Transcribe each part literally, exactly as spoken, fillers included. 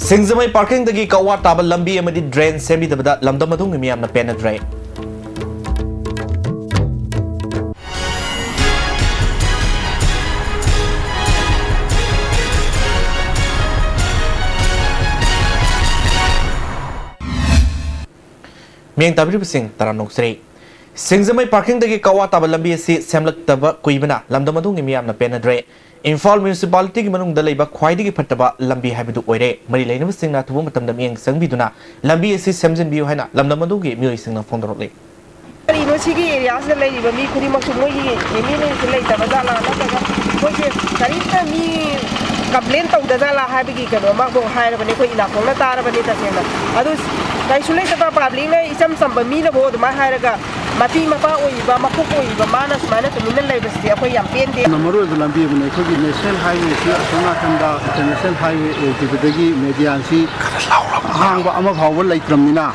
ꯁꯤꯡꯖꯃꯩ ꯄꯥꯔꯀꯤꯡꯗꯒꯤ ꯀꯛꯋꯥ ꯇꯥꯕ ꯂꯝꯕꯤ ꯑꯃꯗꯤ ꯗ꯭ꯔꯦꯟ ꯁꯦꯝꯕꯤꯗꯕꯗ ꯂꯝꯗꯝ ꯑꯗꯨꯒꯤ ꯃꯤꯌꯥꯝꯅ ꯄꯦꯟꯅꯗ꯭ꯔꯦ꯫ ꯃꯤꯠꯌꯦꯡ ꯇꯥꯕꯤꯔꯤꯕꯁꯤꯡ ꯇꯔꯥꯝꯅ ꯑꯣꯛꯆꯔꯤ꯫ ꯁꯤꯡꯖꯃꯩ ꯄꯥꯔꯀꯤꯡꯗꯒꯤ ꯀꯛꯋꯥ ꯇꯥꯕ ꯂꯝꯕꯤ ꯑꯁꯤ ꯁꯦꯝꯂꯛꯇꯕ ꯀꯨꯏꯕꯅ ꯂꯝꯗꯝ ꯑꯗꯨꯒꯤ ꯃꯤꯌꯥꯝꯅ ꯄꯦꯟꯅꯗ꯭ꯔꯦ꯫ ꯏꯝꯐꯥꯜ ꯃ꯭ꯌꯨꯅꯤꯁꯤꯄꯥꯂꯤꯇꯤꯒꯤ ꯃꯅꯨꯡꯗ ꯂꯩꯕ ꯈ꯭ꯋꯥꯏꯗꯒꯤ ꯐꯠꯇꯕ ꯂꯝꯕꯤ ꯍꯥꯏꯕꯗꯨ ꯑꯣꯏꯔꯦ꯫ ꯃꯔꯤ ꯂꯩꯅꯕꯁꯤꯡꯅ ꯑꯊꯨꯕ ꯃꯇꯝꯗ ꯃꯤꯠꯌꯦꯡ ꯆꯪꯕꯤꯗꯨꯅ ꯂꯝꯕꯤ ꯑꯁꯤ ꯁꯦꯝꯖꯤꯟꯕꯤꯌꯨ ꯍꯥꯏꯅ ꯂꯝꯗꯝ ꯑꯗꯨꯒꯤ ꯃꯤꯑꯣꯏꯁꯤꯡꯅ ꯐꯣꯡꯗꯣꯔꯛꯂꯤ꯫ ꯀꯔꯤꯅꯣ ꯁꯤꯒꯤ ꯑꯦꯔꯤꯌꯥꯁꯤꯗ ꯂꯩꯔꯤꯕ ꯃꯤ ꯈꯨꯗꯤꯡꯃꯛꯁꯨ ꯃꯣꯏꯒꯤ ꯑꯦꯝ ꯑꯦꯜ ꯑꯦꯁꯤ ꯂꯩꯇꯕ ꯖꯥꯠꯂꯥ, ꯅꯠꯇ꯭ꯔꯒ ꯃꯣꯏꯁꯦ ꯀꯔꯤꯝꯇ ꯃꯤ ꯀꯝꯄ꯭ꯂꯦꯟ ꯇꯧꯗ ꯖꯥꯠꯂꯥ ꯍꯥꯏꯕꯒꯤ ꯀꯩꯅꯣ ꯑꯃꯐꯥꯎ ꯍꯥꯏꯔꯕꯅꯦ꯫ ꯑꯩꯈꯣꯏ ꯏꯅꯥꯀꯣꯡꯅ ꯇꯥꯔꯕꯅꯦ ꯇꯁꯦꯡꯅ꯫ ꯑꯗꯨ ꯀꯩꯁꯨ ꯂꯩꯇꯕ ꯄꯥꯕ꯭ꯂꯤꯛꯅ, ꯏꯆꯝ ꯆꯝꯕ ꯃꯤꯅꯐꯥꯎ ꯑꯗꯨꯃꯥꯏꯅ ꯍꯥꯏꯔꯒ ꯃꯄꯤ ꯃꯄꯥ ꯑꯣꯏꯔꯤꯕ, ꯃꯀꯣꯛ ꯑꯣꯏꯔꯤꯕ ꯃꯥꯅ ꯁꯨꯃꯥꯏꯅ ꯇꯨꯃꯤꯟꯅ ꯂꯩꯕꯁꯤꯗꯤ ꯑꯩꯈꯣꯏ ꯌꯥꯝ ꯄꯦꯟꯗꯦ꯫ ꯌꯥꯝꯅ ꯃꯔꯨ ꯑꯣꯏꯕ ꯂꯝꯕꯤ ꯑꯃꯅꯤ꯫ ꯑꯩꯈꯣꯏꯒꯤ ꯅꯦꯁꯅꯦꯜ ꯍꯥꯏꯋꯦꯁꯤ ꯑꯁꯣꯝ ꯅꯥꯀꯟꯗ ꯏꯟꯇꯔꯅꯦꯁꯅꯦꯜ ꯍꯥꯏꯋꯦ ꯑꯣꯏꯈꯤꯕꯗꯒꯤ ꯃꯦꯗꯤꯌꯥꯟꯁꯤ ꯑꯍꯥꯡꯕ ꯑꯃ ꯐꯥꯎꯕ ꯂꯩꯇ꯭ꯔꯕꯅꯤꯅ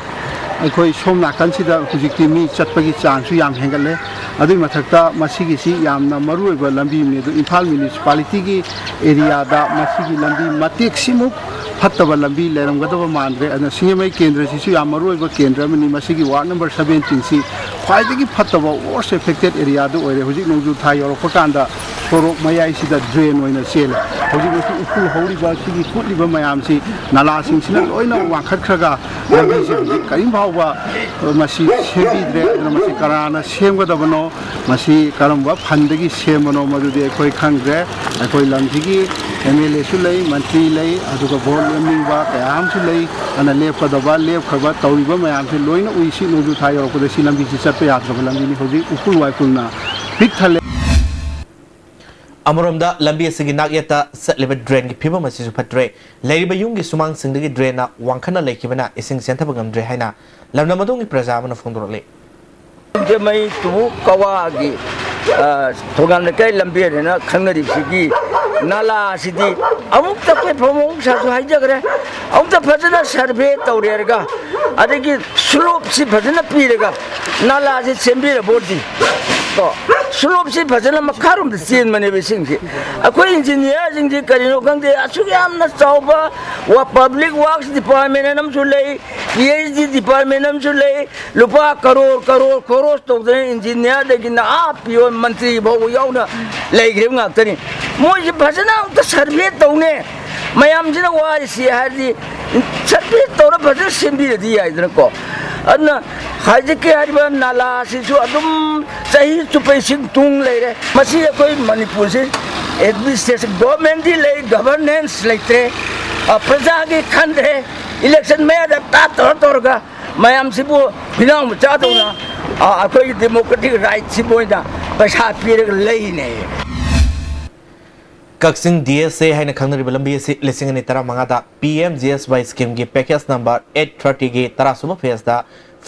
ꯑꯩꯈꯣꯏ ꯁꯣꯝ ꯅꯥꯀꯟꯁꯤꯗ ꯍꯧꯖꯤꯛꯇꯤ ꯃꯤ ꯆꯠꯄꯒꯤ ꯆꯥꯡꯁꯨ ꯌꯥꯝ ꯍꯦꯟꯒꯠꯂꯦ꯫ ꯑꯗꯨꯒꯤ ꯃꯊꯛꯇ ꯃꯁꯤꯒꯤꯁꯤ ꯌꯥꯝꯅ ꯃꯔꯨ ꯑꯣꯏꯕ ꯂꯝꯕꯤ ꯑꯃꯅꯤ꯫ ꯑꯗꯨ ꯏꯝꯐꯥꯜ ꯃ꯭ꯌꯨꯅꯤꯁꯤꯄꯥꯂꯤꯇꯤꯒꯤ ꯑꯦꯔꯤꯌꯥꯗ ꯃꯁꯤꯒꯤ ꯂꯝꯕꯤ ꯃꯇꯦꯛꯁꯤꯃꯨꯛ ꯐꯠꯇꯕ ꯂꯝꯕꯤ ꯂꯩꯔꯝꯒꯗꯕ ꯃꯥꯟꯗ꯭ꯔꯦ꯫ ꯑꯗꯨꯅ ꯁꯤꯡꯖꯃꯩ ꯀꯦꯟꯗ꯭ꯔꯁꯤꯁꯨ ꯌꯥꯝ ꯃꯔꯨ ꯑꯣꯏꯕ ꯀꯦꯟꯗ꯭ꯔ ꯑꯃꯅꯤ꯫ ꯃꯁꯤꯒꯤ ꯋꯥꯔꯗ ꯅꯝꯕꯔ ꯁꯕꯦꯟꯇꯤꯟꯁꯤ ꯈ꯭ꯋꯥꯏꯗꯒꯤ ꯐꯠꯇꯕ, ꯋꯣꯔꯁ ꯑꯦꯐꯦꯛꯇꯦꯠ ꯑꯦꯔꯤꯌꯥꯗꯨ ꯑꯣꯏꯔꯦ꯫ ꯍꯧꯖꯤꯛ ꯅꯣꯡꯖꯨ ꯊꯥ ꯌꯧꯔꯛꯄ ꯀꯥꯟꯗ ꯁꯣꯔꯣꯛ ꯃꯌꯥꯏꯁꯤꯗ ꯗ꯭ꯔꯦꯟ ꯑꯣꯏꯅ ꯆꯦꯜꯂꯦ꯫ ꯍꯧꯖꯤꯛ ꯃꯁꯤ ꯎꯐꯨꯜ ꯍꯧꯔꯤꯕ, ꯁꯤꯒꯤ ꯀꯨꯠꯂꯤꯕ ꯃꯌꯥꯝꯁꯤ, ꯅꯂꯥꯁꯤꯡꯁꯤꯅ ꯂꯣꯏꯅ ꯋꯥꯡꯈꯠꯈ꯭ꯔꯒ ꯂꯝꯕꯤꯁꯤ ꯍꯧꯖꯤꯛ ꯀꯔꯤꯝ ꯐꯥꯎꯕ ꯃꯁꯤ ꯁꯦꯝꯕꯤꯗ꯭ꯔꯦ꯫ ꯑꯗꯨꯅ ꯃꯁꯤ ꯀꯅꯥꯅ ꯁꯦꯝꯒꯗꯕꯅꯣ, ꯃꯁꯤ ꯀꯔꯝꯕ ꯐꯟꯗꯒꯤ ꯁꯦꯝꯕꯅꯣ, ꯃꯗꯨꯗꯤ ꯑꯩꯈꯣꯏ ꯈꯪꯗ꯭ꯔꯦ꯫ ꯑꯩꯈꯣꯏ ꯂꯝꯁꯤꯒꯤ ꯑꯦꯝ ꯑꯦꯜ ꯑꯦꯁꯨ ꯂꯩ, ꯃꯟꯇ꯭ꯔꯤ ꯂꯩ, ꯑꯗꯨꯒ ꯚꯣꯠ ꯂꯦꯝꯅꯤꯡꯕ ꯀꯌꯥ ꯑꯃꯁꯨ ꯂꯩ꯫ ꯑꯗꯨꯅ ꯂꯦꯞꯀꯗꯕ, ꯂꯦꯞꯈ꯭ꯔꯕ ꯇꯧꯔꯤꯕ ꯃꯌꯥꯝꯁꯤ ꯂꯣꯏꯅ ꯎꯏ꯫ ꯁꯤ ꯅꯣꯡꯖꯨ ꯊꯥ ꯌꯧꯔꯛꯄꯗ ꯁꯤ ꯂꯝꯕꯤꯁꯤ ꯆꯠꯄ ꯌꯥꯗ꯭ꯔꯕ ꯂꯝꯕꯤꯅꯤ꯫ ꯍꯧꯖꯤꯛ ꯎꯐꯨꯜ ꯋꯥꯏꯐꯨꯜꯅ ꯄꯤꯛ ꯊꯜꯂꯦ꯫ ꯑꯃꯔꯣꯝꯗ ꯂꯝꯕꯤ ꯑꯁꯤꯒꯤ ꯅꯥꯛꯌꯦꯠꯇ ꯆꯠꯂꯤꯕ ꯗ꯭ꯔꯦꯟꯒꯤ ꯐꯤꯕꯝ ꯑꯁꯤꯁꯨ ꯐꯠꯇ꯭ꯔꯦ꯫ ꯂꯩꯔꯤꯕ ꯌꯨꯝꯒꯤ ꯁꯨꯃꯥꯡꯁꯤꯡꯗꯒꯤ ꯗ꯭ꯔꯦꯟꯅ ꯋꯥꯡꯈꯠꯅ ꯂꯩꯈꯤꯕꯅ ꯏꯁꯤꯡ ꯆꯦꯟꯊꯕ ꯉꯝꯗ꯭ꯔꯦ ꯍꯥꯏꯅ ꯂꯝꯗꯝ ꯑꯗꯨꯒꯤ ꯄ꯭ꯔꯖꯥ ꯑꯃꯅ ꯐꯣꯡꯗꯣꯔꯛꯂꯤ꯫ ꯁꯤꯡꯖꯃꯩ ꯇꯨ ꯀꯋꯥꯒꯤ, ꯑ, ꯊꯣꯡꯒꯥꯝ ꯂꯩꯀꯥꯏ ꯂꯝꯕꯤ ꯍꯥꯏꯅ ꯈꯪꯅꯔꯤꯕꯁꯤꯒꯤ ꯅꯥꯂꯥ ꯑꯁꯤꯗꯤ ꯑꯃꯨꯛꯇ ꯑꯩꯈꯣꯏ ꯐꯝꯐꯝ ꯁꯥꯁꯨ ꯍꯥꯏꯖꯈ꯭ꯔꯦ, ꯑꯃꯨꯛꯇ ꯐꯖꯅ ꯁꯔꯚꯦ ꯇꯧꯔꯦꯔꯒ, ꯑꯗꯒꯤ ꯁ꯭ꯂꯣꯞꯁꯤ ꯐꯖꯅ ꯄꯤꯔꯒ ꯅꯥꯂꯥꯁꯤ ꯁꯦꯝꯕꯤꯔꯕꯣꯗꯤ ꯀꯣ꯫ ꯁ꯭ꯂꯣꯞꯁꯤ ꯐꯖꯅ ꯃꯈꯥꯔꯣꯝꯗ ꯆꯦꯟꯕꯅꯦꯕ ꯏꯁꯤꯡꯁꯤ꯫ ꯑꯩꯈꯣꯏ ꯏꯟꯖꯤꯅꯤꯌꯥꯔꯁꯤꯡꯁꯤ ꯀꯔꯤꯅꯣ ꯈꯪꯗꯦ, ꯑꯁꯨꯛ ꯌꯥꯝꯅ ꯆꯥꯎꯕ ꯄꯕ꯭ꯂꯤꯛ ꯋꯥꯔꯛꯁ ꯗꯤꯄꯥꯔꯠꯃꯦꯟ ꯑꯃꯁꯨ ꯂꯩ, ꯄꯤ ꯑꯩꯆ ꯗꯤ ꯗꯤꯄꯥꯔꯠꯃꯦꯟ ꯑꯃꯁꯨ ꯂꯩ꯫ ꯂꯨꯄꯥ ꯀꯔꯣꯔ ꯀꯔꯣꯔ ꯈꯣꯔꯣꯁ ꯇꯧꯗꯅ ꯏꯟꯖꯤꯅꯤꯌꯥꯔꯗꯒꯤꯅ ꯑꯥ ꯄꯤꯌꯣꯟ ꯃꯟꯇ꯭ꯔꯤ ꯐꯥꯎꯕ ꯌꯥꯎꯅ ꯂꯩꯈ꯭ꯔꯤꯕ ꯉꯥꯛꯇꯅꯤ꯫ ꯃꯣꯏꯁꯤ ꯐꯖꯅ ꯑꯝꯇ ꯁꯔꯚꯦ ꯇꯧꯅꯦ꯫ ꯃꯌꯥꯝꯁꯤꯅ ꯋꯥꯔꯤꯁꯤ ꯍꯥꯏꯔꯗꯤ ꯁꯔꯚꯦ ꯇꯧꯔ ꯐꯖꯅ ꯁꯦꯝꯕꯤꯔꯗꯤ ꯌꯥꯏꯗꯅꯀꯣ꯫ ꯑꯗꯨꯅ ꯍꯧꯖꯤꯛꯀꯤ ꯍꯥꯏꯔꯤꯕ ꯅꯥꯂꯥꯁꯤꯁꯨ ꯑꯗꯨꯝ ꯆꯍꯤ ꯆꯨꯞꯄ ꯏꯁꯤꯡ ꯇꯨꯡ ꯂꯩꯔꯦ꯫ ꯃꯁꯤ ꯑꯩꯈꯣꯏ ꯃꯅꯤꯄꯨꯔꯁꯤ ꯑꯦꯗꯃꯤꯅꯤꯁꯇ꯭ꯔꯦꯁꯟ, ꯒꯣꯚꯔꯅꯦꯟꯁ ꯂꯩꯇ꯭ꯔꯦ, ꯑ, ꯄ꯭ꯔꯖꯥꯒꯤ ꯈꯟꯗ꯭ꯔꯦ, ꯏꯂꯦꯛꯁꯟ ꯃꯌꯥꯗ ꯇꯥ ꯇꯧꯔ ꯇꯧꯔꯒ ꯃꯌꯥꯝꯁꯤꯕꯨ ꯍꯨꯏꯅꯥꯎ ꯃꯆꯥꯗꯧꯅ, ꯑ, ꯑꯩꯈꯣꯏꯒꯤ ꯗꯦꯃꯣꯀ꯭ꯔꯦꯇꯤꯛ ꯔꯥꯏꯠꯁꯤꯕꯨ ꯑꯣꯏꯅ ꯄꯩꯁꯥ ꯄꯤꯔꯒ ꯂꯩꯅꯦ꯫ ꯀꯛꯆꯤꯡ ꯗꯤ ꯑꯦꯁ ꯑꯦ ꯍꯥꯏꯅ ꯈꯪꯅꯔꯤꯕ ꯂꯝꯕꯤ ꯑꯁꯤ ꯂꯤꯁꯤꯡ ꯑꯅꯤ ꯇꯔꯥꯃꯉꯥꯗ ꯄꯤ ꯑꯦꯝ ꯖꯤ ꯑꯦꯁ ꯋꯥꯏ ꯁ꯭ꯀꯤꯝꯒꯤ ꯄꯦꯀꯦꯖ ꯅꯝꯕꯔ ꯑꯩꯠ ꯊꯥꯔꯇꯤꯒꯤ ꯇꯔꯥ ꯁꯨꯕ ꯐꯦꯖꯗ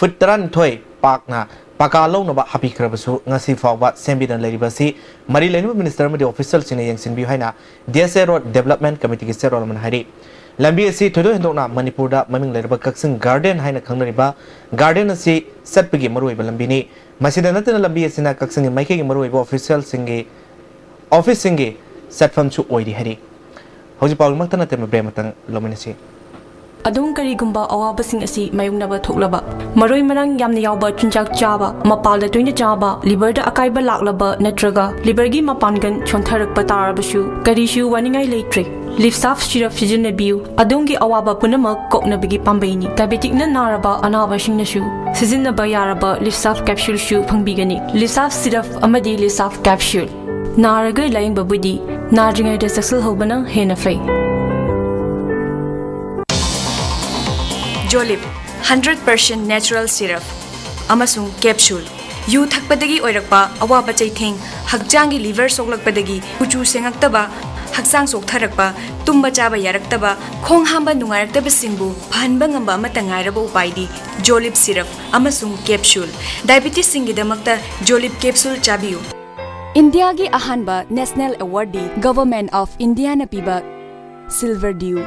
ꯐꯨꯠ ꯇꯔꯥꯅꯤꯊꯣꯏ ꯄꯥꯛꯅ ꯄꯀꯥ ꯂꯧꯅꯕ ꯍꯥꯞꯄꯤꯈ꯭ꯔꯕꯁꯨ ꯉꯁꯤ ꯐꯥꯎꯕ ꯁꯦꯝꯕꯤꯗꯅ ꯂꯩꯔꯤꯕ ꯑꯁꯤ ꯃꯔꯤ ꯂꯩꯅꯕ ꯃꯤꯅꯤꯁꯇꯔ ꯑꯃꯗꯤ ꯑꯣꯐꯤꯁꯤꯌꯦꯜꯁꯤꯡꯅ ꯌꯦꯡꯁꯤꯟꯕꯤꯌꯨ ꯍꯥꯏꯅ ꯗꯤ ꯑꯦꯁ ꯑꯦ ꯔꯣꯗ ꯗꯦꯕꯂꯞꯃꯦꯟ ꯀꯃꯤꯇꯤꯒꯤ ꯆꯦꯌꯔꯃꯦꯟ ꯑꯃꯅ ꯍꯥꯏꯔꯤ꯫ ꯂꯝꯕꯤ ꯑꯁꯤ ꯊꯣꯏꯗꯣꯛ ꯍꯦꯟꯗꯣꯛꯅ ꯃꯅꯤꯄꯨꯔꯗ ꯃꯃꯤꯡ ꯂꯩꯔꯕ ꯀꯛꯆꯤꯡ ꯒꯥꯔꯗꯦꯟ ꯍꯥꯏꯅ ꯈꯪꯅꯔꯤꯕ ꯒꯥꯔꯗꯦꯟ ꯑꯁꯤ ꯆꯠꯄꯒꯤ ꯃꯔꯨꯑꯣꯏꯕ ꯂꯝꯕꯤꯅꯤ꯫ ꯃꯁꯤꯗ ꯅꯠꯇꯅ ꯂꯝꯕꯤ ꯑꯁꯤꯅ ꯀꯛꯆꯤꯡꯒꯤ ꯃꯥꯏꯀꯩꯒꯤ ꯃꯔꯨꯑꯣꯏꯕ ꯑꯣꯐꯤꯁꯤꯌꯦꯜꯁꯤꯡꯒꯤ ꯑꯣꯐꯤꯁꯁꯤꯡꯒꯤ ꯆꯠꯐꯝꯁꯨ ꯑꯣꯏꯔꯤ ꯍꯥꯏꯔꯤ꯫ ꯍꯧꯖꯤꯛ ꯄꯥꯎꯒꯤꯃꯛꯇ ꯅꯠꯇꯦ, ꯃꯕ꯭ꯔꯦ ꯑꯃꯇꯪ ꯂꯧꯃꯤꯟꯅꯁꯤ꯫ ꯑꯗꯣꯝ ꯀꯔꯤꯒꯨꯝꯕ ꯑꯋꯥꯕꯁꯤꯡ ꯑꯁꯤ ꯃꯥꯌꯣꯛꯅꯕ ꯊꯣꯛꯂꯕ, ꯃꯔꯣꯏ ꯃꯔꯥꯡ ꯌꯥꯝꯅ ꯌꯥꯎꯕ ꯆꯤꯟꯖꯥꯛ ꯆꯥꯕ, ꯃꯄꯥꯜꯗ ꯇꯣꯏꯅ ꯆꯥꯕ, ꯂꯤꯚꯔꯗ ꯑꯀꯥꯏꯕ ꯂꯥꯛꯂꯕ ꯅꯠꯇ꯭ꯔꯒ ꯂꯤꯚꯔꯒꯤ ꯃꯄꯥꯡꯒꯜ ꯁꯣꯟꯊꯔꯛꯄ ꯇꯥꯔꯕꯁꯨ ꯀꯔꯤꯁꯨ ꯋꯥꯅꯤꯡꯉꯥꯏ ꯂꯩꯇ꯭ꯔꯦ꯫ ꯂꯤꯞꯁꯥꯐ ꯁꯤꯔꯞ ꯁꯤꯖꯤꯟꯅꯕꯤꯌꯨ꯫ ꯑꯗꯣꯝꯒꯤ ꯑꯋꯥꯕ ꯄꯨꯝꯅꯃꯛ ꯀꯣꯛꯅꯕꯒꯤ ꯄꯥꯝꯕꯩꯅꯤ꯫ ꯗꯥꯏꯕꯦꯇꯤꯛꯅ ꯅꯥꯔꯕ ꯑꯅꯥꯕꯁꯤꯡꯅꯁꯨ ꯁꯤꯖꯤꯟꯅꯕ ꯌꯥꯔꯕ ꯂꯤꯞꯁꯥꯐ ꯀꯦꯞꯁꯨꯜꯁꯨ ꯐꯪꯕꯤꯒꯅꯤ꯫ ꯂꯤꯞꯁꯥꯐ ꯁꯤꯔꯞ ꯑꯃꯗꯤ ꯂꯤꯞꯁꯥꯐ ꯀꯦꯞꯁꯨꯜ꯫ ꯅꯥꯔꯒ ꯂꯥꯌꯦꯡꯕꯕꯨꯗꯤ ꯅꯥꯗ꯭ꯔꯤꯉꯩꯗ ꯆꯦꯛꯁꯤꯜꯍꯧꯕꯅ ꯍꯦꯟꯅ ꯐꯩ꯫ ꯖꯣꯂꯤꯞ ꯍꯟꯗ꯭ꯔꯦꯠ ꯄꯔꯁꯦꯟ ꯅꯦꯆꯔꯦꯜ ꯁꯤꯔꯞ ꯑꯃꯁꯨꯡ ꯀꯦꯞꯁꯨꯜ꯫ ꯌꯨ ꯊꯛꯄꯗꯒꯤ ꯑꯣꯏꯔꯛꯄ ꯑꯋꯥꯕ ꯆꯩꯊꯦꯡ, ꯍꯛꯆꯥꯡꯒꯤ ꯂꯤꯚꯔ ꯁꯣꯛꯂꯛꯄꯗꯒꯤ ꯀꯨꯆꯨ ꯁꯦꯡꯉꯛꯇꯕ, ꯍꯛꯆꯥꯡ ꯆꯣꯛꯊꯔꯛꯄ, ꯇꯨꯝꯕ ꯆꯥꯕ ꯌꯥꯔꯛꯇꯕ, ꯈꯣꯡ ꯍꯥꯝꯕ ꯅꯨꯡꯉꯥꯏꯔꯛꯇꯕꯁꯤꯡꯕꯨ ꯐꯍꯟꯕ ꯉꯝꯕ ꯑꯃꯠꯇ ꯉꯥꯏꯔꯕ ꯎꯄꯥꯏꯗꯤ ꯖꯣꯂꯤꯞ ꯁꯤꯔꯞ ꯑꯃꯁꯨꯡ ꯀꯦꯞꯁꯨꯜ꯫ ꯗꯥꯏꯕꯤꯇꯤꯁꯁꯤꯡꯒꯤꯗꯃꯛꯇ ꯖꯣꯂꯤꯞ ꯀꯦꯞꯁꯨꯜ ꯆꯥꯕꯤꯌꯨ꯫ ꯏꯟꯗꯤꯌꯥꯒꯤ ꯑꯍꯥꯟꯕ ꯅꯦꯁꯅꯦꯜ ꯑꯦꯋꯥꯔꯗꯤ ꯒꯚꯔꯟꯃꯦꯟꯠ ꯑꯣꯐ ꯏꯟꯗꯤꯌꯥꯅ ꯄꯤꯕ ꯁꯤꯜꯚꯔ ꯗ꯭ꯌꯨ꯫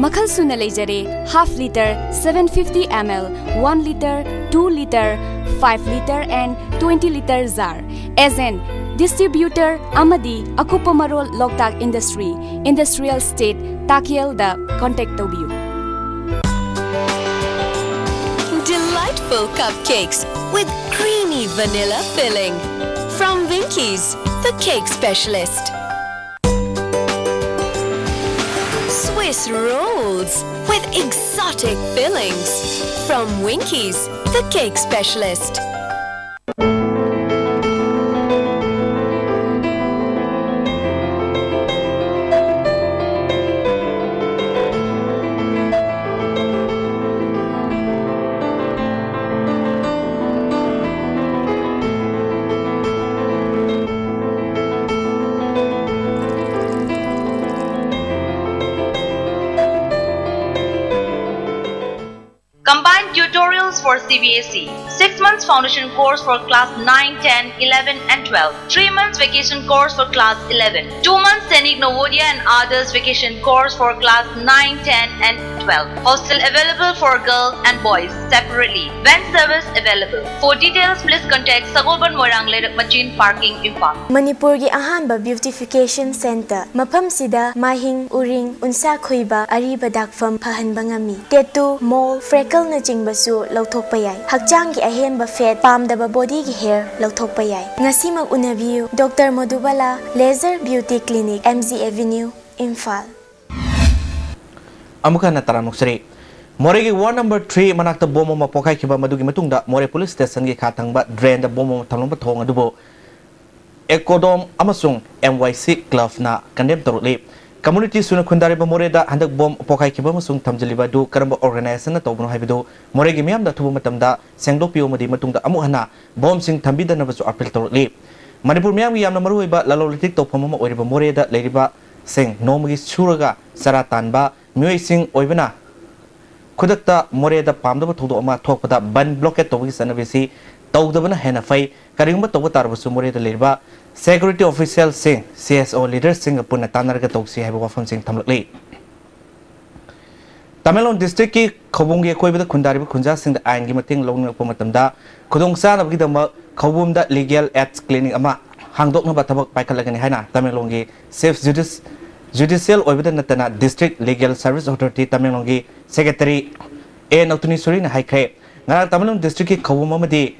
ꯃꯈꯜ ꯁꯨꯅ ꯂꯩꯖꯔꯦ, half litre, seven fifty ml, one litre, two litre, five litre and twenty litre jar꯫ Agent, distributor ꯑꯃꯗꯤ ꯑꯀꯨꯞꯄ ꯃꯔꯣꯜ ꯂꯣꯛꯇꯥꯛ ꯏꯟꯗꯁꯇ꯭ꯔꯤ, ꯏꯟꯗꯁꯇ꯭ꯔꯤꯌꯦꯜ ꯁ꯭ꯇꯦꯠ, ꯇꯥꯀꯦꯜꯗ ꯀꯣꯟꯇꯦꯛ ꯇꯧꯕꯤꯌꯨ꯫ Delightful cupcakes with creamy vanilla filling. From Winkies, the cake specialist. Swiss rolls with exotic fillings. From Winkies, the cake specialist. Combined tutorials for C B S E, six months foundation course for class nine, ten, eleven and twelve, three months vacation course for class eleven, two months Sainik Navodaya and Adarsh vacation course for class nine, ten and twelve. Hostel available for girls and boys separately. Van service available. For details, please contact Sagolband Moirang Leirak Machin Parking, Imphal. ꯃꯅꯤꯄꯨꯔꯒꯤ ꯑꯍꯥꯟꯕ beautification centre, ꯃꯐꯝꯁꯤꯗ ꯃꯥꯏꯍꯤꯡ, ꯎꯔꯤꯡ, ꯎꯟꯁꯥ ꯈꯨꯏꯕ, ꯑꯔꯤꯕ ꯗꯥꯛꯐꯝ ꯐꯍꯟꯕ ꯉꯝꯃꯤ꯫ Tattoo, ꯃꯣꯜ, ꯐ꯭ꯔꯦꯀꯜꯅꯆꯤꯡꯕꯁꯨ ꯂꯧꯊꯣꯛꯄ ꯌꯥꯏ꯫ ꯍꯛꯆꯥꯡꯒꯤ ꯑꯍꯦꯟꯕ ꯐꯦꯠ, ꯄꯥꯝꯗꯕ ꯕꯣꯗꯤꯒꯤ ꯍꯦꯌꯔ ꯂꯧꯊꯣꯛꯄ ꯌꯥꯏ꯫ ꯉꯁꯤꯃꯛ ꯎꯅꯕꯤꯌꯨ, doctor Modubala laser beauty clinic, M G avenue, Imphal. ꯑꯃꯨꯛ ꯍꯟꯅ ꯇꯔꯥꯝꯅ ꯑꯣꯛꯆꯔꯤ꯫ ꯃꯣꯔꯦꯒꯤ ꯋꯥꯔꯗ ꯅꯝꯕꯔ ꯊ꯭ꯔꯤ ꯃꯅꯥꯛꯇ ꯕꯣꯝ ꯑꯃ ꯄꯣꯈꯥꯏꯈꯤꯕ, ꯃꯗꯨꯒꯤ ꯃꯇꯨꯡꯗ ꯃꯣꯔꯦ ꯄꯨꯂꯤꯁ ꯁ꯭ꯇꯦꯁꯟꯒꯤ ꯈꯥ ꯊꯪꯕ ꯗ꯭ꯔꯦꯟꯗ ꯕꯣꯝ ꯑꯃ ꯊꯝꯂꯝꯕ ꯊꯧꯑꯣꯡ ꯑꯗꯨꯕꯨ ꯑꯦꯀꯣꯗꯣꯝ ꯑꯃꯁꯨꯡ ꯑꯦꯝ ꯋꯥꯏ ꯁꯤ ꯀ꯭ꯂꯕꯅ ꯀꯟꯗꯦꯝ ꯇꯧꯔꯛꯂꯤ꯫ ꯀꯝꯃ꯭ꯌꯨꯅꯤꯇꯤ ꯁꯨꯅ ꯈꯨꯟꯗꯥꯔꯤꯕ ꯃꯣꯔꯦꯗ ꯍꯟꯗꯛ ꯕꯣꯝ ꯄꯣꯈꯥꯏꯈꯤꯕ ꯑꯃꯁꯨꯡ ꯊꯝꯖꯤꯜꯂꯤꯕ ꯑꯗꯨ ꯀꯔꯝꯕ ꯑꯣꯔꯒꯅꯥꯏꯖꯦꯁꯟꯅ ꯇꯧꯕꯅꯣ ꯍꯥꯏꯕꯗꯨ ꯃꯣꯔꯦꯒꯤ ꯃꯤꯌꯥꯝꯗ ꯑꯊꯨꯕ ꯃꯇꯝꯗ ꯁꯦꯡꯗꯣꯛꯄꯤꯌꯨ ꯑꯃꯗꯤ ꯃꯇꯨꯡꯗ ꯑꯃꯨꯛ ꯍꯟꯅ ꯕꯣꯝꯁꯤꯡ ꯊꯝꯕꯤꯗꯅꯕꯁꯨ ꯑꯥꯄꯤꯜ ꯇꯧꯔꯛꯂꯤ꯫ ꯃꯅꯤꯄꯨꯔ ꯃꯤꯌꯥꯝꯒꯤ ꯌꯥꯝꯅ ꯃꯔꯨꯑꯣꯏꯕ ꯂꯂꯣꯟ ꯏꯇꯤꯛ ꯇꯧꯐꯝ ꯑꯃ ꯑꯣꯏꯔꯤꯕ ꯃꯣꯔꯦꯗ ꯂꯩꯔꯤꯕꯁꯤꯡ ꯅꯣꯡꯃꯒꯤ ꯁꯨꯔꯒ ꯆꯔꯥ ꯇꯥꯟꯕ ꯃꯤꯑꯣꯏꯁꯤꯡ ꯑꯣꯏꯕꯅ ꯈꯨꯗꯛꯇ ꯃꯣꯔꯦꯗ ꯄꯥꯝꯗꯕ ꯊꯧꯗꯣꯛ ꯑꯃ ꯊꯣꯛꯄꯗ ꯕꯟ ꯕ꯭ꯂꯣꯀꯦꯠ ꯇꯧꯕꯒꯤ ꯆꯠꯅꯕꯤꯁꯤ ꯇꯧꯗꯕꯅ ꯍꯦꯟꯅ ꯐꯩ꯫ ꯀꯔꯤꯒꯨꯝꯕ ꯇꯧꯕ ꯇꯥꯔꯕꯁꯨ ꯃꯣꯔꯦꯗ ꯂꯩꯔꯤꯕ ꯁꯦꯀ꯭ꯌꯨꯔꯤꯇꯤ ꯑꯣꯐꯤꯁꯤꯌꯦꯜꯁꯤꯡ, ꯁꯤ ꯑꯦꯁ ꯑꯣ ꯂꯤꯗꯔꯁꯤꯡꯒ ꯄꯨꯟꯅ ꯇꯥꯟꯅꯔꯒ ꯇꯧꯁꯤ ꯍꯥꯏꯕ ꯋꯥꯐꯝꯁꯤꯡ ꯊꯝꯂꯛꯂꯤ꯫ ꯇꯃꯦꯡꯂꯣꯡ ꯗꯤꯁꯇ꯭ꯔꯤꯛꯀꯤ ꯈꯧꯕꯨꯝꯒꯤ ꯑꯀꯣꯏꯕꯗ ꯈꯨꯟꯗꯥꯔꯤꯕ ꯈꯨꯟꯖꯥꯁꯤꯡꯗ ꯑꯥꯏꯟꯒꯤ ꯃꯇꯦꯡ ꯂꯧꯅꯔꯛꯄ ꯃꯇꯝꯗ ꯈꯨꯗꯣꯡꯆꯥꯅꯕꯒꯤꯗꯃꯛ ꯈꯧꯕꯨꯝꯗ ꯂꯤꯒꯦꯜ ꯑꯦꯗꯁ ꯀ꯭ꯂꯤꯅꯤꯛ ꯑꯃ ꯍꯥꯡꯗꯣꯛꯅꯕ ꯊꯕꯛ ꯄꯥꯏꯈꯠꯂꯒꯅꯤ ꯍꯥꯏꯅ ꯇꯃꯦꯡꯂꯣꯡꯒꯤ ꯆꯤꯐ ꯖꯨꯗꯤꯁ-, ꯖꯨꯗꯤꯁꯤꯌꯦꯜ ꯑꯣꯏꯕꯗ ꯅꯠꯇꯅ ꯗꯤꯁꯇ꯭ꯔꯤꯛ ꯂꯤꯒꯦꯜ ꯁꯔꯚꯤꯁ ꯑꯣꯊꯣꯔꯤꯇꯤ ꯇꯃꯦꯡꯂꯣꯡꯒꯤ ꯁꯦꯀ꯭ꯔꯦꯇꯔꯤ ꯑꯦ ꯅꯧꯇꯨꯅꯤꯁꯣꯔꯤꯅ ꯍꯥꯏꯈ꯭ꯔꯦ꯫ ꯉꯔꯥꯡ ꯇꯃꯦꯡꯂꯣꯡ ꯗꯤꯁꯇ꯭ꯔꯤꯛꯀꯤ ꯈꯧꯕꯨꯝ ꯑꯃꯗꯤ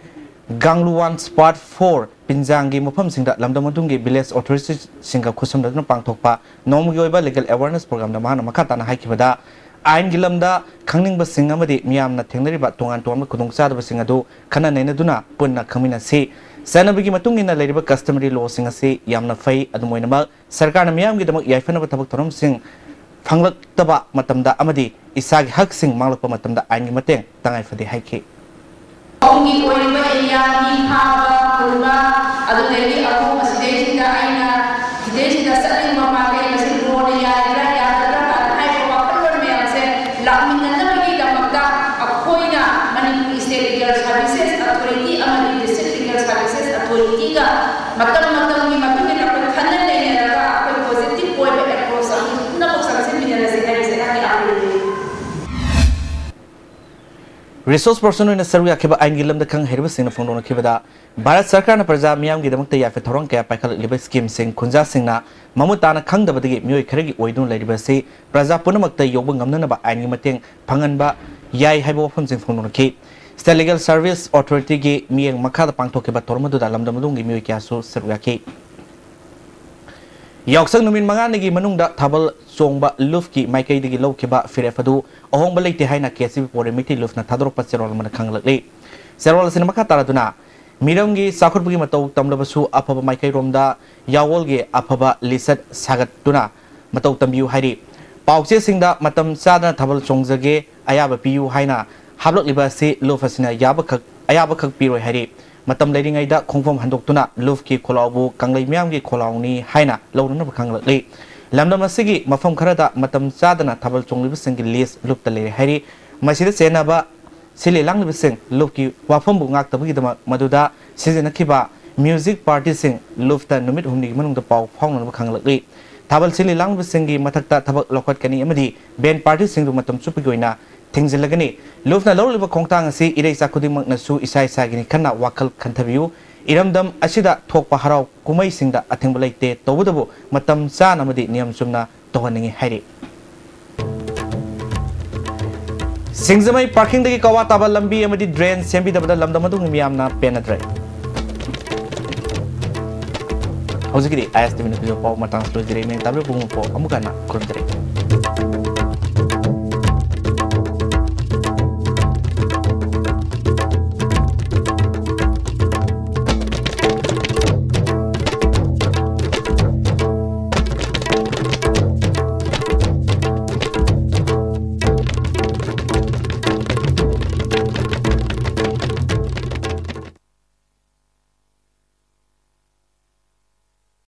ꯒꯥꯡꯂꯨꯋꯥꯟ ꯁ꯭ꯄꯥꯠ ꯐꯣꯔ ꯄꯤꯟꯖꯥꯡꯒꯤ ꯃꯐꯝꯁꯤꯡꯗ ꯂꯝꯗꯝ ꯑꯗꯨꯒꯤ ꯚꯤꯂꯦꯖ ꯑꯣꯊꯣꯔꯤꯇꯤꯁꯤꯡꯒ ꯈꯨꯠꯁꯝꯅꯗꯨꯅ ꯄꯥꯡꯊꯣꯛꯄ ꯅꯣꯡꯃꯒꯤ ꯑꯣꯏꯕ ꯂꯤꯒꯦꯜ ꯑꯦꯋꯥꯔꯅꯦꯁ ꯄ꯭ꯔꯣꯒ꯭ꯔꯥꯝꯗ ꯃꯍꯥꯛꯅ ꯃꯈꯥ ꯇꯥꯅ ꯍꯥꯏꯈꯤꯕꯗ, ꯑꯥꯏꯟꯒꯤ ꯂꯝꯗ ꯈꯪꯅꯤꯡꯕꯁꯤꯡ ꯑꯃꯗꯤ ꯃꯤꯌꯥꯝꯅ ꯊꯦꯡꯅꯔꯤꯕ ꯇꯣꯉꯥꯟ ꯇꯣꯉꯥꯟꯕ ꯈꯨꯗꯣꯡꯆꯥꯗꯕꯁꯤꯡ ꯑꯗꯨ ꯈꯟꯅ ꯅꯩꯅꯗꯨꯅ ꯄꯨꯟꯅ ꯈꯪꯃꯤꯟꯅꯁꯤ꯫ ꯆꯠꯅꯕꯤꯒꯤ ꯃꯇꯨꯡ ꯏꯟꯅ ꯂꯩꯔꯤꯕ customary law ꯁꯤꯡ ꯑꯁꯤ ꯌꯥꯝꯅ ꯐꯩ꯫ ꯑꯗꯨꯝ ꯑꯣꯏꯅꯃꯛ, ꯁꯔꯀꯥꯔꯅ ꯃꯤꯌꯥꯝꯒꯤꯗꯃꯛ ꯌꯥꯏꯐꯅꯕ ꯊꯕꯛ ꯊꯧꯔꯝꯁꯤꯡ ꯐꯪꯂꯛꯇꯕ ꯃꯇꯝꯗ ꯑꯃꯗꯤ ꯏꯁꯥꯒꯤ ꯍꯛꯁꯤꯡ ꯃꯥꯡꯂꯛꯄ ꯃꯇꯝꯗ ꯑꯥꯏꯟꯒꯤ ꯃꯇꯦꯡ ꯇꯉꯥꯏ ꯐꯗꯦ ꯍꯥꯏꯈꯤ꯫ ꯈꯨꯡꯒꯪꯒꯤ ꯑꯣꯏꯔꯤꯕ ꯑꯦꯔꯤꯌꯥ, ꯃꯤ ꯐꯥꯕ, ꯄꯨꯟꯕ, ꯑꯗꯨꯗꯒꯤ ꯑꯃꯨꯛ ꯑꯁꯤꯗꯩꯁꯤꯗ ꯑꯩꯅ ꯁꯤꯗꯩꯁꯤꯗ ꯆꯠꯅꯤꯡꯕ ꯃꯥꯒꯩ ꯃꯁꯤ ꯂꯣꯅ ꯌꯥꯔꯤꯕ꯭ꯔꯥ ꯌꯥꯗꯕ꯭ꯔꯥ ꯀꯥꯏꯅ ꯍꯥꯏꯔꯤꯕ ꯋꯥꯈꯜꯂꯣꯟ ꯃꯌꯥꯝꯁꯦ ꯂꯥꯛꯃꯤꯟꯅꯅꯕꯒꯤꯗꯃꯛꯇ ꯑꯩꯈꯣꯏꯅ Manipur state legal services authority ꯑꯃꯗꯤ ꯗꯤꯁꯇ꯭ꯔꯤꯛ ꯂꯤꯒꯦꯜ ꯁꯥꯔꯚꯤꯁꯦꯁ ꯑꯣꯊꯣꯔꯤꯇꯤꯒ ꯃꯇꯝ ꯃꯇꯝꯒꯤ ꯃꯇꯨꯡ ꯏꯟꯅ ꯑꯩꯈꯣꯏ ꯈꯟꯅ ꯅꯩꯅꯔꯒ ꯑꯩꯈꯣꯏ ꯄꯣꯖꯤꯇꯤꯚ ꯑꯣꯏꯕ ꯑꯦꯄ꯭ꯔꯣꯆ ꯑꯃ ꯄꯨꯝꯅꯃꯛ ꯆꯪꯁꯤꯟꯃꯤꯟꯅꯔꯁꯤ ꯍꯥꯏꯕꯁꯦ ꯑꯩꯍꯥꯛꯀꯤ ꯑꯄꯤꯜꯅꯤ꯫ ꯔꯤꯁꯣꯔꯁ ꯄꯔꯁꯟ ꯑꯣꯏꯅ ꯁꯔꯨꯛ ꯌꯥꯈꯤꯕ ꯑꯥꯏꯟꯒꯤ ꯂꯝꯗ ꯈꯪ ꯍꯩꯔꯕꯁꯤꯡꯅ ꯐꯣꯡꯗꯣꯛꯅꯈꯤꯕꯗ, ꯚꯥꯔꯠ ꯁꯔꯀꯥꯔꯅ ꯄ꯭ꯔꯖꯥ ꯃꯤꯌꯥꯝꯒꯤꯗꯃꯛꯇ ꯌꯥꯏꯐ ꯊꯧꯔꯥꯡ ꯀꯌꯥ ꯄꯥꯏꯈꯠꯂꯛꯂꯤꯕ ꯁ꯭ꯀꯤꯝꯁꯤꯡ ꯈꯨꯟꯖꯥꯁꯤꯡꯅ ꯃꯃꯨꯠ ꯇꯥꯅ ꯈꯪꯗꯕꯗꯒꯤ ꯃꯤꯑꯣꯏ ꯈꯔꯒꯤ ꯑꯣꯏꯗꯨꯅ ꯂꯩꯔꯤꯕ ꯑꯁꯤ ꯄ꯭ꯔꯖꯥ ꯄꯨꯝꯅꯃꯛꯇ ꯌꯧꯕ ꯉꯝꯅꯅꯕ ꯑꯥꯏꯟꯒꯤ ꯃꯇꯦꯡ ꯐꯪꯍꯟꯕ ꯌꯥꯏ ꯍꯥꯏꯕ ꯋꯥꯐꯝꯁꯤꯡ ꯐꯣꯡꯗꯣꯛꯅꯈꯤ꯫ ꯁ꯭ꯇꯦꯠ ꯂꯤꯒꯦꯜ ꯁꯔꯚꯤꯁ ꯑꯣꯊꯣꯔꯤꯇꯤꯒꯤ ꯃꯤꯠꯌꯦꯡ ꯃꯈꯥꯗ ꯄꯥꯡꯊꯣꯛꯈꯤꯕ ꯊꯧꯔꯝ ꯑꯗꯨꯗ ꯂꯝꯗꯝ ꯑꯗꯨꯒꯤ ꯃꯤꯑꯣꯏ ꯀꯌꯥꯁꯨ ꯁꯔꯨꯛ ꯌꯥꯈꯤ꯫ ꯌꯥꯎꯁꯪ ꯅꯨꯃꯤꯠ ꯃꯉꯥꯅꯤꯒꯤ ꯃꯅꯨꯡꯗ ꯊꯥꯕꯜ ꯆꯣꯡꯕ ꯂꯨꯞꯀꯤ ꯃꯥꯏꯀꯩꯗꯒꯤ ꯂꯧꯈꯤꯕ ꯐꯤꯔꯦꯞ ꯑꯗꯨ ꯑꯍꯣꯡꯕ ꯂꯩꯇꯦ ꯍꯥꯏꯅ ꯀꯦ ꯑꯦꯁ ꯁꯤ ꯕꯤ ꯄꯣꯔꯣꯏ ꯃꯩꯇꯩ ꯂꯨꯞꯅ ꯊꯥꯗꯣꯔꯛꯄ ꯆꯦꯔꯣꯜ ꯑꯃꯅ ꯈꯪꯍꯜꯂꯛꯂꯤ꯫ ꯆꯦꯔꯣꯜ ꯑꯁꯤꯅ ꯃꯈꯥ ꯇꯥꯔꯗꯨꯅ, ꯃꯤꯔꯝꯒꯤ ꯆꯥꯎꯈꯠꯄꯒꯤ ꯃꯇꯧ ꯇꯝꯂꯕꯁꯨ ꯑꯐꯕ ꯃꯥꯏꯀꯩꯔꯣꯝꯗ ꯌꯥꯑꯣꯜꯒꯤ ꯑꯐꯕ ꯂꯤꯆꯠ ꯁꯥꯒꯠꯇꯨꯅ ꯃꯇꯧ ꯇꯝꯕꯤꯌꯨ ꯍꯥꯏꯔꯤ꯫ ꯄꯥꯎꯆꯦꯁꯤꯡꯗ ꯃꯇꯝ ꯆꯥꯗꯅ ꯊꯥꯕꯜ ꯆꯣꯡꯖꯒꯦ, ꯑꯌꯥꯕ ꯄꯤꯌꯨ ꯍꯥꯏꯅ ꯍꯥꯞꯂꯛꯂꯤꯕ ꯑꯁꯤ ꯂꯨꯞ ꯑꯁꯤꯅ ꯌꯥꯕꯈꯛ, ꯑꯌꯥꯕꯈꯛ ꯄꯤꯔꯣꯏ ꯍꯥꯏꯔꯤ꯫ ꯃꯇꯝ ꯂꯩꯔꯤꯉꯩꯗ ꯈꯣꯡꯐꯝ ꯍꯟꯗꯣꯛꯇꯨꯅ ꯂꯨꯞꯀꯤ ꯈꯣꯜꯂꯥꯎꯕꯨ ꯀꯪꯂꯩ ꯃꯤꯌꯥꯝꯒꯤ ꯈꯣꯜꯂꯥꯎꯅꯤ ꯍꯥꯏꯅ ꯂꯧꯅꯅꯕ ꯈꯪꯂꯛꯂꯤ꯫ ꯂꯝꯗꯝ ꯑꯁꯤꯒꯤ ꯃꯐꯝ ꯈꯔꯗ ꯃꯇꯝ ꯆꯥꯗꯅ ꯊꯥꯕꯜ ꯆꯣꯡꯂꯤꯕꯁꯤꯡꯒꯤ ꯂꯤꯁ ꯂꯨꯞꯇ ꯂꯩꯔꯦ ꯍꯥꯏꯔꯤ꯫ ꯃꯁꯤꯗ ꯆꯦꯟꯅꯕ ꯁꯤꯜꯂꯤ ꯂꯥꯡꯂꯤꯕꯁꯤꯡ ꯂꯨꯞꯀꯤ ꯋꯥꯐꯝꯕꯨ ꯉꯥꯛꯇꯕꯒꯤꯗꯃꯛ ꯃꯗꯨꯗ ꯁꯤꯖꯤꯟꯅꯈꯤꯕ ꯃ꯭ꯌꯨꯖꯤꯛ ꯄꯥꯔꯇꯤꯁꯤꯡ ꯂꯨꯞꯇ ꯅꯨꯃꯤꯠ ꯍꯨꯝꯅꯤꯒꯤ ꯃꯅꯨꯡꯗ ꯄꯥꯎ ꯐꯥꯎꯅꯅꯕ ꯈꯪꯂꯛꯂꯤ꯫ ꯊꯥꯕꯜ ꯁꯤꯜꯂꯤ ꯂꯥꯡꯂꯤꯕꯁꯤꯡꯒꯤ ꯃꯊꯛꯇ ꯊꯕꯛ ꯂꯧꯈꯠꯀꯅꯤ ꯑꯃꯗꯤ ꯕꯦꯟ ꯄꯥꯔꯇꯤꯁꯤꯡꯗꯨ ꯃꯇꯝ ꯆꯨꯞꯄꯒꯤ ꯑꯣꯏꯅ ꯊꯤꯡꯖꯤꯜꯂꯒꯅꯤ꯫ ꯂꯨꯞꯅ ꯂꯧꯔꯤꯕ ꯈꯣꯡꯊꯥꯡ ꯑꯁꯤ ꯏꯔꯩꯆꯥ ꯈꯨꯗꯤꯡꯃꯛꯅꯁꯨ ꯏꯁꯥ ꯏꯁꯥꯒꯤꯅꯤ ꯈꯟꯅ ꯋꯥꯈꯜ ꯈꯟꯊꯕꯤꯌꯨ꯫ ꯏꯔꯝꯗꯝ ꯑꯁꯤꯗ ꯊꯣꯛꯄ ꯍꯔꯥꯎ ꯀꯨꯝꯍꯩꯁꯤꯡꯗ ꯑꯊꯤꯡꯕ ꯂꯩꯇꯦ, ꯇꯧꯕꯇꯕꯨ ꯃꯇꯝ ꯆꯥꯅ ꯑꯃꯗꯤ ꯅꯤꯌꯝ ꯆꯨꯝꯅ ꯇꯧꯍꯟꯅꯤꯡꯏ ꯍꯥꯏꯔꯤ꯫ ꯁꯤꯡꯖꯃꯩ ꯄꯥꯔꯀꯤꯡꯗꯒꯤ ꯀꯋꯥ ꯇꯥꯕ ꯂꯝꯕꯤ ꯑꯃꯗꯤ ꯗ꯭ꯔꯦꯟ ꯁꯦꯝꯕꯤꯗꯕꯗ ꯂꯝꯗꯝ ꯑꯗꯨꯒꯤ ꯃꯤꯌꯥꯝꯅ ꯄꯦꯟꯅꯗ꯭ꯔꯦ꯫ ꯍꯧꯖꯤꯛꯀꯤꯗꯤ ꯑꯥꯏ ꯑꯦꯁ ꯇꯤ ꯚꯤꯅ ꯄꯤꯕ ꯄꯥꯎ ꯃꯇꯥꯡ ꯑꯁꯤ ꯂꯣꯏꯖꯔꯦ꯫ ꯃꯦꯟ ꯇꯥꯕꯤꯔ ꯄꯨꯝꯅꯃꯛꯄꯨ ꯑꯃꯨꯛ ꯍꯟꯅ ꯈꯨꯔꯨꯝꯖꯔꯤ꯫